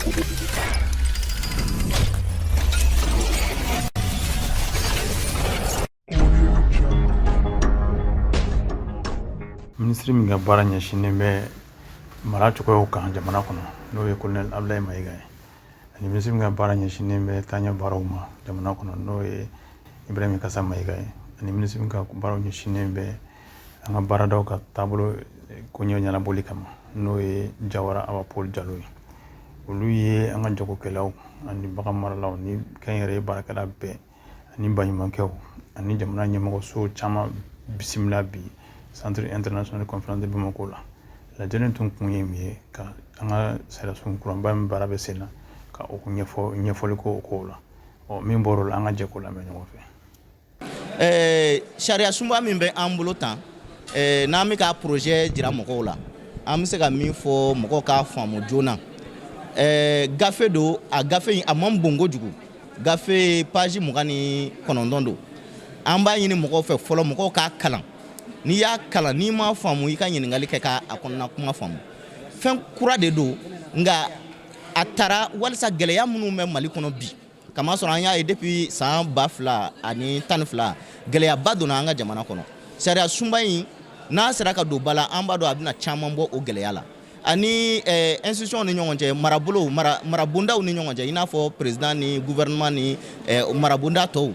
Minisiri min ka baara ɲɛsinnen bɛ mara cogoyaw kan jamana kɔnɔ, n'o ye colonel Abdoulaye Maïga ye, ani minisiri min ka baara ɲɛsinnen bɛ taaɲɛ baaraw ma jamana kɔnɔ, n'o ye Ibrahim Kasa Maïga ye, ani minisiri min ka baaraw ɲɛsinnen bɛ an ka baaradaw ka taabolo koɲɛ ɲɛnabɔli kama, n'o ye Jawara Awa Paul Jalo ye, olu ye an ka jagokɛlaw ani bagan maralaw ni kɛnyɛrɛye baarakɛla bɛɛ ani baɲumankɛw ani jamana ɲɛmɔgɔso caman bisimila bi Centre international de conférence de Bamako la. Lajɛrɛ tun kun ye min ye, ka an ka sariyasun kuranba min baara bɛ sen na, ka o ɲɛfɔ, ɲɛfɔli ko o kow la. Ɔ, min bɔr'o la, an ka jɛ k'o lamɛn ɲɔgɔn fɛ. Sariya sunba min bɛ an bolo tan, n'an bɛ ka projet jira mɔgɔw la, an bɛ se ka min fɔ mɔgɔw k'a faamu joona, gafe don. A gafe in, a man bon kojugu. Gafe page 29 don. An b'a ɲini mɔgɔw fɛ fɔlɔ, mɔgɔw k'a kalan. N'i y'a kalan, n'i m'a faamu, i ka ɲininkali kɛ k'a kɔnɔna kuma faamu. Fɛn kura de don, nka a taara walisa gɛlɛya minnu bɛ Mali kɔnɔ bi, kamasɔrɔ an y'a ye depuis san 2012, gɛlɛyaba donna an ka jamana kɔnɔ. Sariya sunba in, n'a sera ka don ba la, an b'a dɔn a bɛna caman bɔ o gɛlɛya la, ani institution ni ɲɔgɔn cɛ, marabolo, marabondaw ni ɲɔgɔn cɛ, i n'a fɔ président ni gouvernement ni marabonda tɔw,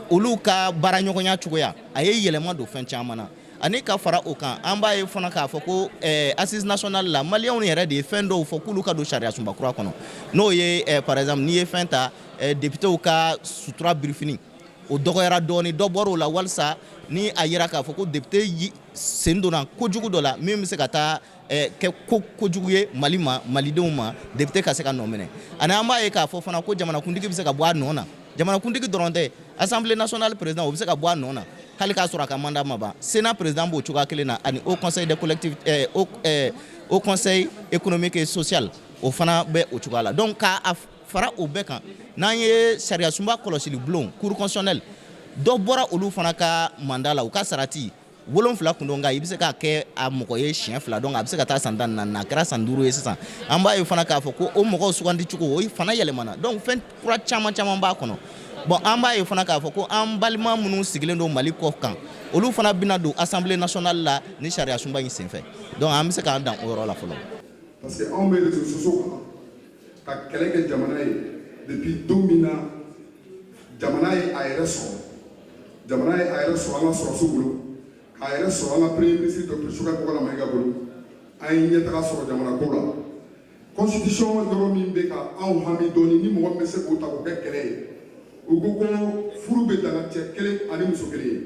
olu ka baara ɲɔgɔnya cogoya, a ye yɛlɛma don fɛn caman na. Ani ka fara o kan, an b'a ye fana k'a fɔ ko assise nationale la, Maliyɛnw yɛrɛ de ye fɛn dɔw fɔ k'olu ka don sariya sunba kura kɔnɔ, n'o ye par exemple, n'i ye fɛn ta, députéw ka sutura birifini, o dɔgɔyara dɔɔni, dɔ bɔra o la, walisa ni a yira k'a fɔ ko député sen donna kojugu dɔ la min bɛ se ka taa kɛ ko kojugu ye Mali ma, Malidenw ma, député ka se ka nɔ minɛ. Ani an b'a ye k'a fɔ fana ko jamanakuntigi bɛ se ka bɔ a nɔ na. Jamanakuntigi dɔrɔn tɛ, Assemblée nationale président, o bɛ se ka bɔ a nɔ na hali k'a sɔrɔ a ka mandat ma ban. Sénat président b'o cogoya kelen na, ani Haut Conseil des collectivités, Haut Conseil économique et social, o fana bɛ o cogoya la. Donc k'a fara o bɛɛ kan, n'an ye sariya sunba kɔlɔsili bulon, Cour constitutionnelle, dɔ bɔra olu fana ka mandat la. U ka sarati 7 kun don, nka i bɛ se k'a kɛ a mɔgɔ ye siɲɛ fila, donc a bɛ se ka taa san 14 na, a kɛra san 5 ye sisan. An b'a ye fana k'a fɔ ko o mɔgɔw sugandi cogo, o fana yɛlɛmana. Donc fɛn kura caman caman b'a kɔnɔ. Bon, an b'a ye fana k'a fɔ ko an balima minnu sigilen don Mali kɔ kan, olu fana bɛna don Assemblée nationale la ni sariya sunba in senfɛ. Donc an bɛ se k'an dan o yɔrɔ la fɔlɔ. Parce que anw bɛ réseaux sociaux kan ka kɛlɛ kɛ jamana ye depuis don min na jamana ye a yɛrɛ sɔrɔ. Jamana ye a yɛrɛ sɔrɔ an ka sɔrɔsiw bolo, k'a yɛrɛ sɔrɔ an ka premier ministre docteur Choguel Kokalla Maïga bolo. An ye ɲɛtaga sɔrɔ jamana ko la. Constitution yɔrɔ min bɛ ka anw hami dɔɔni, ni mɔgɔ min bɛ se k'o ta k'o kɛ kɛlɛ ye, u ko ko furu bɛ daga cɛ kelen ani muso kelen ye.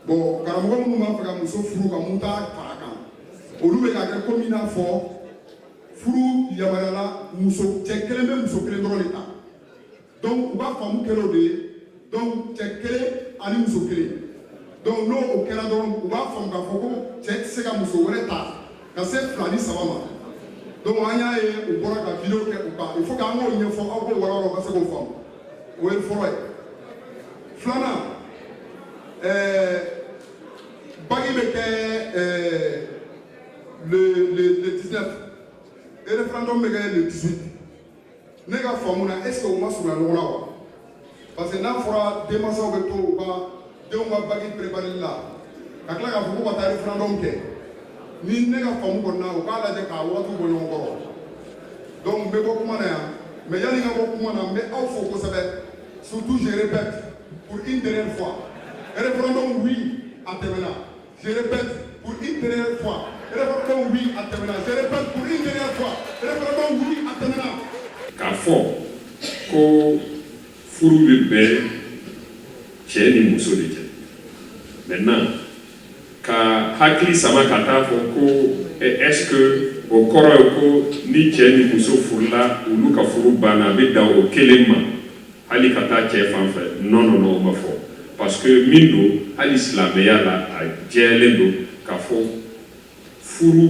Bon, karamɔgɔ minnu b'a fɛ ka muso furu ka mun ta fara kan, olu bɛ ka kɛ komi i n'a fɔ furu yamaruyala muso, cɛ kelen bɛ muso kelen dɔrɔn de ta. Donc u ka faamu kɛra o de ye. Donc cɛ kelen ani muso kelen, donc n'o o kɛra dɔrɔn, u b'a faamu k'a fɔ ko cɛ tɛ se ka muso wɛrɛ ta ka se fila ni saba ma. Donc an y'a ye, u bɔra ka vidéo kɛ u kan. Il faut que an k'o ɲɛfɔ aw, k'o walawala, u ka se k'o faamu. O ye fɔlɔ ye. Filanan, bac bɛ kɛ le 19 et référendum bɛ kɛ le 18. Ne ka faamu na, est ce que u ma surunya ɲɔgɔn na wa? Parce que n'a fɔra denmansaw bɛ to u ka denw ka bac prépareli la, ka tila k'a fɔ ko ka taa référendum kɛ, ni ne ka faamu kɔni na, u k'a lajɛ k'a wagatiw bɔ ɲɔgɔn kɔrɔ. Donc n bɛ bɔ kuma na yan, mais yanni n ka bɔ kuma na, n bɛ aw fo kosɛbɛ. Surtout, je répète pour une dernière fois, référendum oui, a tɛmɛna. Je répète pour une dernière fois, référendum oui, a tɛmɛna. Je répète pour une dernière fois, référendum oui, a tɛmɛna. K'a fɔ ko furu bɛ bɛn cɛ ni muso de cɛ, maintenant ka hakili sama ka taa fɔ ko est ce que o kɔrɔ ye ko ni cɛ ni muso furula, olu ka furu banna, a bɛ dan o kelen ma, hali ka taa cɛ fan fɛ? Non, non, non, o ma fɔ, parce que min don, hali silamɛya la, a jɛlen don k'a fɔ furu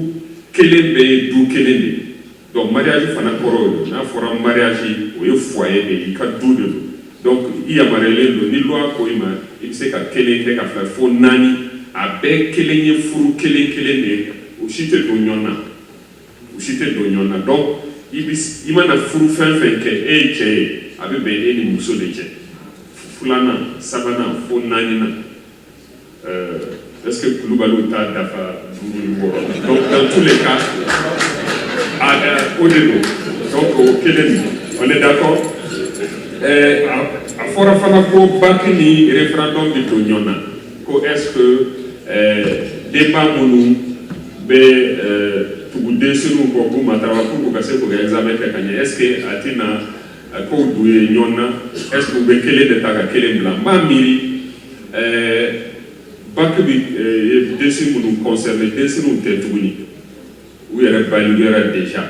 kelen bɛ ye du kelen de ye. Donc mariage fana kɔrɔ o don. N'a fɔra mariage, o ye foyer de ye, i ka du de don. Donc i yamaruyalen don ni loi ko i ma, i bɛ se ka kelen kɛ, ka fila fo naani, a bɛɛ kelen ye furu kelen kelen de ye. U si tɛ don ɲɔgɔn na, u si tɛ don ɲɔgɔn na. Donc I bɛ i mana furu fɛn fɛn kɛ, e ye cɛ ye, a bɛ bɛn e ni muso de cɛ, filanan, sabanan, fo naaninan. Est ce que Kulubaliw t'a dafa duuru ni wɔɔrɔ? Donc dans tous les cas, o de don. Donc o kelen don, on est d'accord. A fɔra fana ko bac ni référendum bɛ don ɲɔgɔn na, ko est ce que denba minnu bɛ tugu denmisɛnninw kɔ k'u matarafa pour que u ka se k'u ka examen kɛ ka ɲɛ, est ce que a tɛna kow don ye ɲɔgɔn na? Est ce que u bɛ kelen de ta ka kelen bila? N b'a miiri bac bɛ denmisɛnnin minnu concerné, denmisɛnninw tɛ tuguni, u yɛrɛ balikuyara déjà,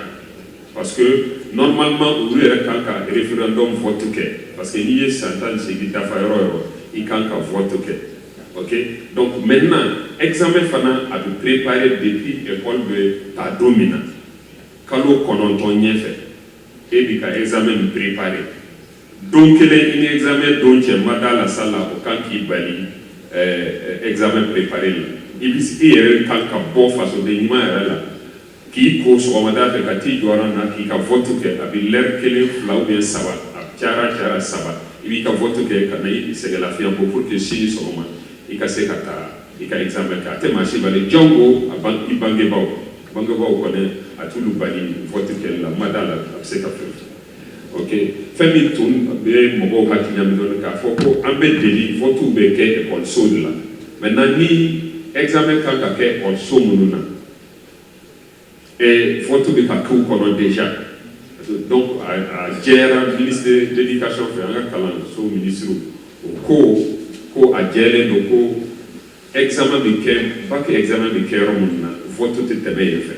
parce que normalement olu yɛrɛ kan ka référendum vote kɛ, parce que n'i ye san 18 dafa yɔrɔ o yɔrɔ, i kan ka vote kɛ. Ok, donc maintenant examen fana a bɛ préparer depuis école bɛ ta don min na, kalo 9 ɲɛfɛ e b'i ka examen min préparer. Don kelen i ni examen don cɛ, ma da la sa la, o kan k'i bali examen préparer la. I bɛ i yɛrɛ kan ka bɔ fasoden ɲuman yɛrɛ la k'i ko sɔgɔmada fɛ ka t'i jɔ na k'i ka vote kɛ. A bɛ lɛri kelen, fila ou bien saba, a cayara cayara saba, i b'i ka vote kɛ ka na i sɛgɛn lafiɲɛ bɔ pour que sini sɔgɔma i ka se ka taa i ka examen kɛ. A tɛ maa si bali, janko a ban i bangebaaw. Bangebaaw kɔni, a t'olu bali vote kɛli la. Ma da la a bɛ se ka fɛn fɛ. Ok, fɛn min tun bɛ mɔgɔw hakili ɲami dɔɔnin k'a fɔ ko an bɛ deli vote bɛ kɛ ekɔliso de la. Maintenant ni examen kan ka kɛ ekɔliso minnu na, et vote bɛ ka k'u kɔnɔ déjà, donc a jɛyara ministre de l'éducation fɛ, an ka kalanso ministre, o ko a jɛlen don ko examen bɛ kɛ, bac examen bɛ kɛ yɔrɔ minnu na, vote tɛ tɛmɛ yen fɛ.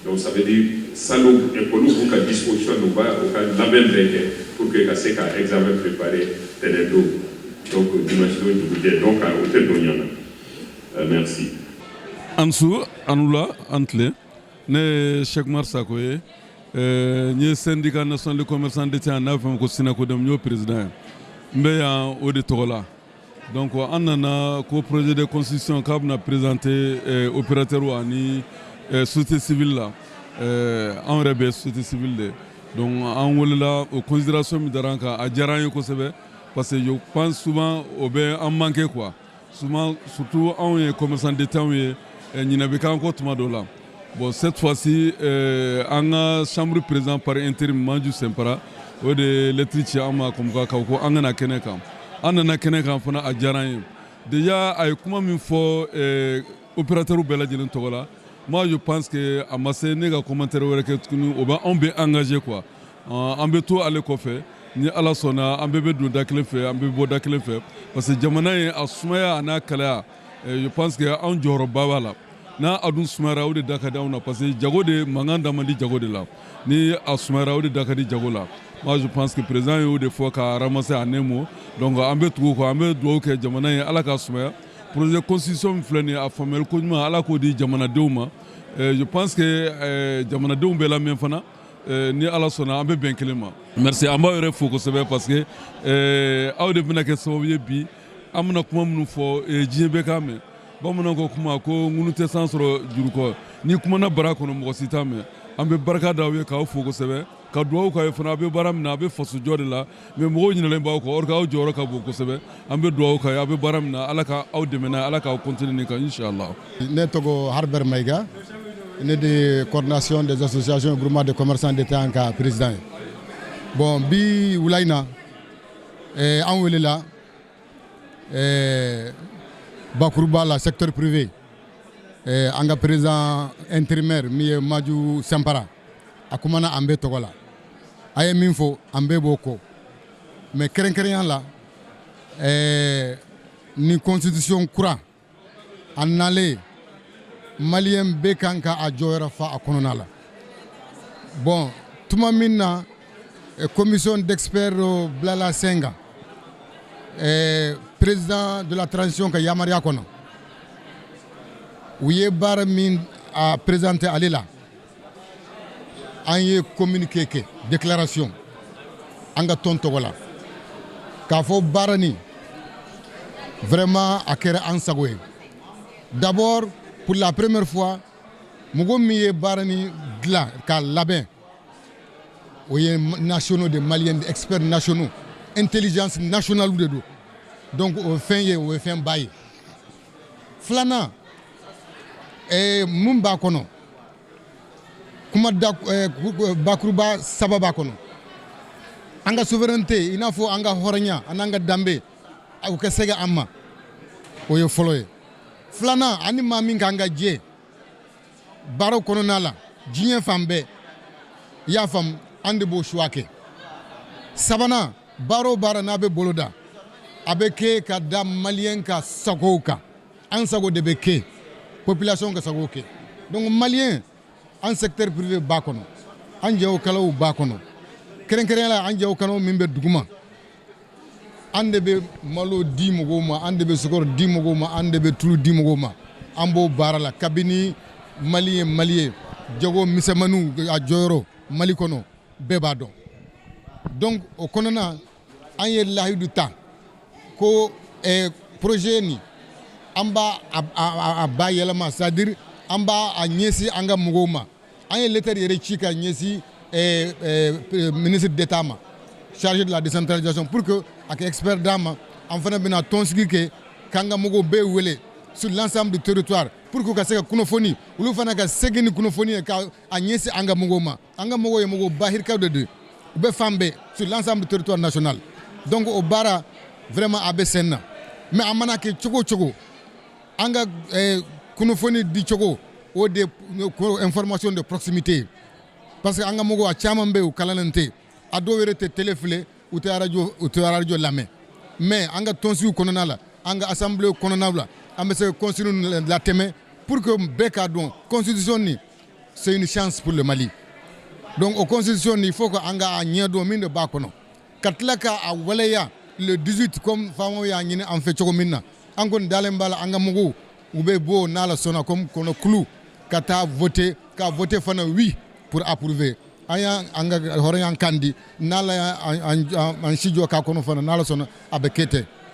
Donc ça veut dire salle école b'u ka disposition, u b'a u ka labɛn bɛɛ kɛ pour que ka se ka examen préparer tɛnɛn don, donc dimanche don dugujɛ. Donc o tɛ don ɲɔgɔn na. Merci. Ansu anula an tile. Ne ye Cheikh Umar Sako ye, n ye syndicat national de commerçant détaillant, n'a bɛ fɔ ma ko SYNACODEM, n y'o président ye. N bɛ yan o de tɔgɔ la. Donc an nana ko projet de constitution k'a bɛna présenter opérateur ani société civile la. Anw yɛrɛ bɛ société civile de, donc an welela. O considération min dara an kan, a diyara an ye kosɛbɛ, parce que je pense souvent o bɛ an manquer quoi, souvent, surtout anw ye commerçant détaillant ye, ɲinɛ bɛ k'an kɔ tuma dɔw la. Bon, cette fois-ci, an ka chambre président par intérim, Maju Sɛnpara, o de ye lettre ci an ma comme quoi k'a fɔ ko an kana kɛnɛ kan. An nana kɛnɛ kan fana, a diyara an ye. Déjà a ye kuma min fɔ opérateur bɛɛ lajɛlen tɔgɔ la, moi je pense que a ma se ne ka commentaire wɛrɛ kɛ tuguni. O bɛ anw bɛ engagé quoi, an bɛ to ale kɔfɛ. Ni Ala sɔnna, an bɛɛ bɛ don da kelen fɛ, an bɛ bɔ da kelen fɛ, parce que jamana in a sumaya a n'a kalaya, je pense que anw jɔyɔrɔba b'a la. N'a a dun sumayara, o de da ka di anw na, parce que jago de mankan da man di jago de la. Ni a sumayara, o de da ka di jago la. Moi je pense que président y'o de fɔ ka ramasser en un mot. Donc an bɛ tugu o kɔ, an bɛ dugawu kɛ jamana ye, Ala ka sumaya. Projet constitution min filɛ nin ye, a faamuyali ko ɲuman, Ala k'o di jamanadenw ma. Je pense que jamanadenw bɛɛ lamɛn fana. Ni Ala sɔnna, an bɛ bɛn kelen ma. Merci, an b'aw yɛrɛ fo kosɛbɛ, parce que aw de bɛna kɛ sababu ye bi an bɛna kuma minnu fɔ, diɲɛ bɛɛ k'a mɛn. Bamananw ko kuma ko ŋunu tɛ san sɔrɔ juru kɔ. N'i kumana bara kɔnɔ, mɔgɔ si t'a mɛn. An bɛ barika da aw ye k'aw fo kosɛbɛ, ka dugawu k'aw ye fana. A bɛ baara min na, a bɛ fasojɔ de la, mais mɔgɔw ɲinɛlen b'aw kɔ, or que aw jɔyɔrɔ ka bon kosɛbɛ. An bɛ dugawu k'aw ye, a bɛ baara min na, Ala ka aw dɛmɛ n'a ye, Ala k'aw continuer nin kan, inchallah. Ne tɔgɔ Harbert Maïga, ne de coordination des associations et groupements de commerçants détaillants ka président ye. Bon, bi wula in na, an welela bakuruba la secteur privé, an ka président intérimaire min ye Maju Sɛnpara, a kumana an bɛɛ tɔgɔ la. A ye min fɔ, an bɛɛ b'o kɔ, mais kɛrɛnkɛrɛnya la, ni constitution kura a nalen, maliyɛn bɛɛ kan ka a jɔyɔrɔ fa a kɔnɔna la. Bon, tuma min na commission d'experts bilala sen kan président de la transition ka yamaruya kɔnɔ, u ye baara min a présenté ale la, an ye communiqué kɛ, déclaration, an ka tɔn tɔgɔ la, k'a fɔ baara nin vraiment a kɛra an sago ye. D'abord, pour la première fois, mɔgɔ min ye baara nin dilan k'a labɛn O ye nationaux de Maliens, experts nationaux, intelligence nationale de don. Donc o ye fɛn ye, o ye fɛn ba ye. Filanan, mun b'a kɔnɔ? Kuma da bakuruba saba b'a kɔnɔ. An ka souveraineté, i n'a fɔ an ka hɔrɔnya ani an ka danbe, o ka segin an ma, o ye fɔlɔ ye. Filanan, ani maa min k'an ka jɛ baaraw kɔnɔna la diɲɛ fan bɛɛ, i y'a faamu, an de b'o choix kɛ. Sabanan, baara o baara n'a bɛ boloda, a bɛ kɛ ka da Malien ka sagow kan. An sago de bɛ kɛ, population ka sago kɛ. Donc Malien, an secteur privé b'a kɔnɔ, an jagokɛlaw b'a kɔnɔ, kɛrɛnkɛrɛnnenya la an jagokɛlaw min bɛ duguma. An de bɛ malo di mɔgɔw ma, an de bɛ sukaro di mɔgɔw ma, an de bɛ tulu di mɔgɔw ma. An b'o baara la kabini Mali ye Mali ye. Jago misɛnmaninw, a jɔyɔrɔ Mali kɔnɔ, bɛɛ b'a dɔn. Donc o kɔnɔna, an ye lahidu ta ko projet nin, an b'a a bayɛlɛma, c'est à dire an b'a a ɲɛsin an ka mɔgɔw ma. An ye lettre yɛrɛ ci ka ɲɛsin ministre d'État ma chargé de la décentralisation pour que a ka expert d'an ma. An fana bɛna tɔnsigi kɛ k'an ka mɔgɔw bɛɛ wele sur l'ensemble du territoire pour que ka se ka kunnafoni, olu fana ka segin ni kunnafoni ye ka a ɲɛsin an ka mɔgɔw ma. An ka mɔgɔw ye mɔgɔw bahirikaw de don, u bɛ fan bɛɛ sur l'ensemble du territoire national. Donc o baara vraiment a bɛ sen na. Mais a mana kɛ cogo o cogo, an ka kunnafoni di cogo, o de information de proximité, parce que an ka mɔgɔw, a caman bɛ yen, u kalannen tɛ, a dɔw yɛrɛ tɛ télé filɛ, u tɛ radio, u tɛ radio lamɛn. Mais an ka tɔnsigiw kɔnɔna la, an ka assemblée kɔnɔna la, an bɛ se ka constitution latɛmɛ pour que bɛɛ k'a dɔn constitution nin, c'est une chance pour le Mali. Donc o constitution nin, il faut que an ka a ɲɛdɔn min de b'a kɔnɔ, ka tila ka a waleya le 18, comme faamaw y'a ɲini an fɛ cogo min na. An kɔni dalen b'a la, an ka mɔgɔw, u bɛ bɔ n'Ala sɔnna comme kɔnɔ kulu ka taa voter, ka voter fana oui pour approuver. An y'an an ka hɔrɔnya kan di n'Ala y'an si jɔ k'a kɔnɔ fana, n'Ala sɔnna, a bɛ kɛ ten.